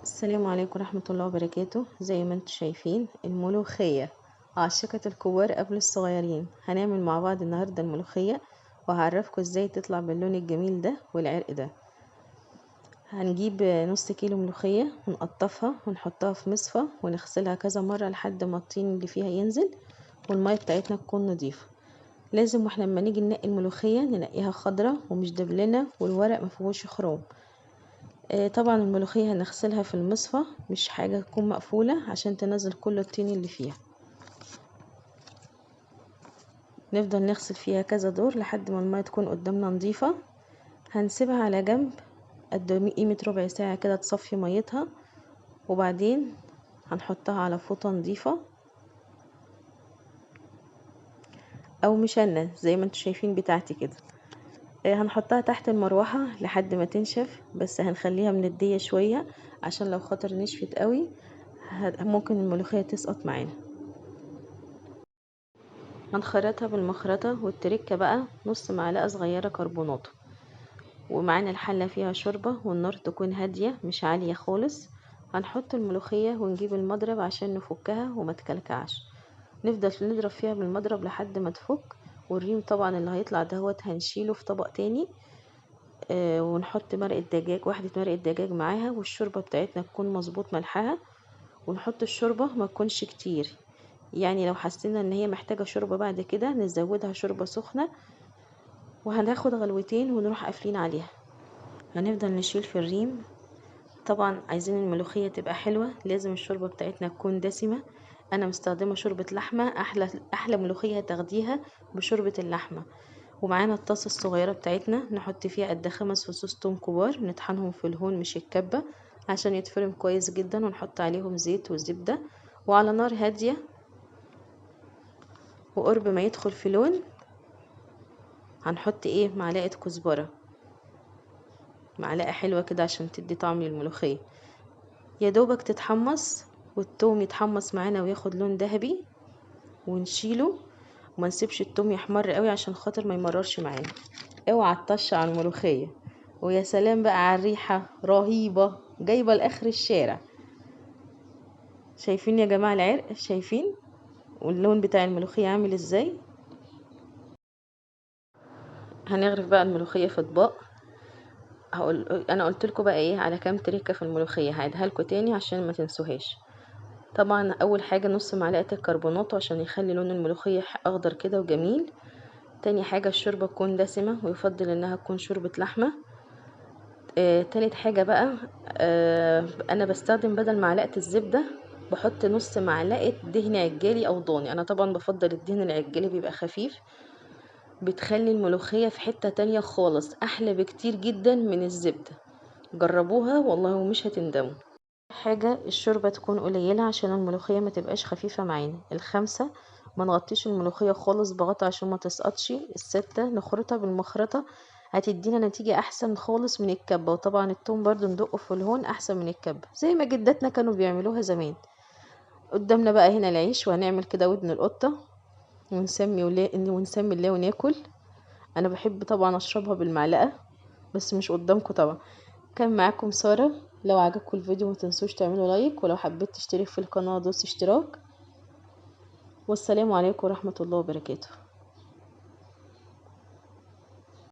السلام عليكم ورحمة الله وبركاته. زي ما انتم شايفين الملوخية عاشقة الكبار قبل الصغيرين. هنعمل مع بعض النهاردة الملوخية وهعرفكم ازاي تطلع باللون الجميل ده والعرق ده. هنجيب نص كيلو ملوخية ونقطفها ونحطها في مصفى ونغسلها كذا مرة لحد ما الطين اللي فيها ينزل والمية بتاعتنا تكون نظيفة. لازم واحنا لما نيجي ننقي الملوخية ننقيها خضرة ومش دبلانة والورق مفيهوش خروم. طبعا الملوخية هنغسلها في المصفى، مش حاجة تكون مقفولة عشان تنزل كل الطين اللي فيها. نفضل نغسل فيها كذا دور لحد ما المية تكون قدامنا نظيفة. هنسيبها على جنب قد قيمة ربع ساعة كده تصفي ميتها، وبعدين هنحطها على فوطة نظيفة او مشنة زي ما انتم شايفين بتاعتي كده. هنحطها تحت المروحة لحد ما تنشف، بس هنخليها مندية شوية عشان لو خاطر نشفت قوي ممكن الملوخية تسقط معانا. هنخرطها بالمخرطة، والتركة بقى نص معلقة صغيرة كربوناتو، ومعانا الحلة فيها شوربة والنار تكون هادية مش عالية خالص. هنحط الملوخية ونجيب المضرب عشان نفكها وما تكلكعش، نفضل نضرب فيها بالمضرب لحد ما تفك. والريم طبعا اللي هيطلع دهوت هنشيله في طبق تاني، ونحط مرقة دجاج، واحدة مرقة دجاج معاها، والشوربة بتاعتنا تكون مظبوط ملحها. ونحط الشوربة ما تكونش كتير، يعني لو حسينا ان هي محتاجة شوربة بعد كده نزودها شوربة سخنة. وهناخد غلوتين ونروح قافلين عليها. هنفضل نشيل في الريم. طبعا عايزين الملوخية تبقى حلوة لازم الشوربة بتاعتنا تكون دسمة. انا مستخدمة شوربة لحمة، احلى ملوخية تاخديها بشوربة اللحمة. ومعانا الطاسة الصغيرة بتاعتنا نحط فيها قد 5 فصوص توم كبار، نطحنهم في الهون مش الكبة عشان يتفرم كويس جدا، ونحط عليهم زيت وزبدة، وعلى نار هادية. وقرب ما يدخل في لون هنحط معلقة كزبرة، معلقة حلوة كده عشان تدي طعم للملوخية. يا دوبك تتحمص والتوم يتحمص معانا وياخد لون ذهبي ونشيله، وما نسيبش التوم يحمر قوي عشان خاطر ما يمررش معانا. اوعى تطش على الملوخية، ويا سلام بقى على الريحة رهيبة جايبة لاخر الشارع. شايفين يا جماعة العرق؟ شايفين واللون بتاع الملوخية عامل ازاي؟ هنغرف بقى الملوخية في اطباق. انا قلت لكم بقى على كام تريكة في الملوخية، هعيدها لكم تاني عشان ما تنسوهاش. طبعا اول حاجة نص معلقة الكربوناتو عشان يخلي لون الملوخية اخضر كده وجميل. تاني حاجة الشوربة تكون دسمة ويفضل انها تكون شوربة لحمة. تالت حاجة بقى، انا بستخدم بدل معلقة الزبدة بحط نص معلقة دهن عجالي او ضاني. انا طبعا بفضل الدهن العجالي بيبقى خفيف، بتخلي الملوخية في حتة تانية خالص، احلى بكتير جدا من الزبدة. جربوها والله ومش هتندموا. حاجة الشوربة تكون قليلة عشان الملوخية ما تبقاش خفيفة معانا. 5 ما نغطيش الملوخية خالص بغطا عشان ما تسقطش. 6 نخرطها بالمخرطة هتدينا نتيجة احسن خالص من الكبة. وطبعا التوم برضو ندقه في الهون احسن من الكبة زي ما جداتنا كانوا بيعملوها زمان. قدامنا بقى هنا العيش، وهنعمل كده ودن القطة ونسمي الله وناكل. انا بحب طبعا اشربها بالمعلقة بس مش قدامكم طبعا. كان معاكم سارة. لو عجبكم الفيديو ما تنسوش تعملوا لايك، ولو حبيت تشترك في القناة دوس اشتراك. والسلام عليكم ورحمة الله وبركاته.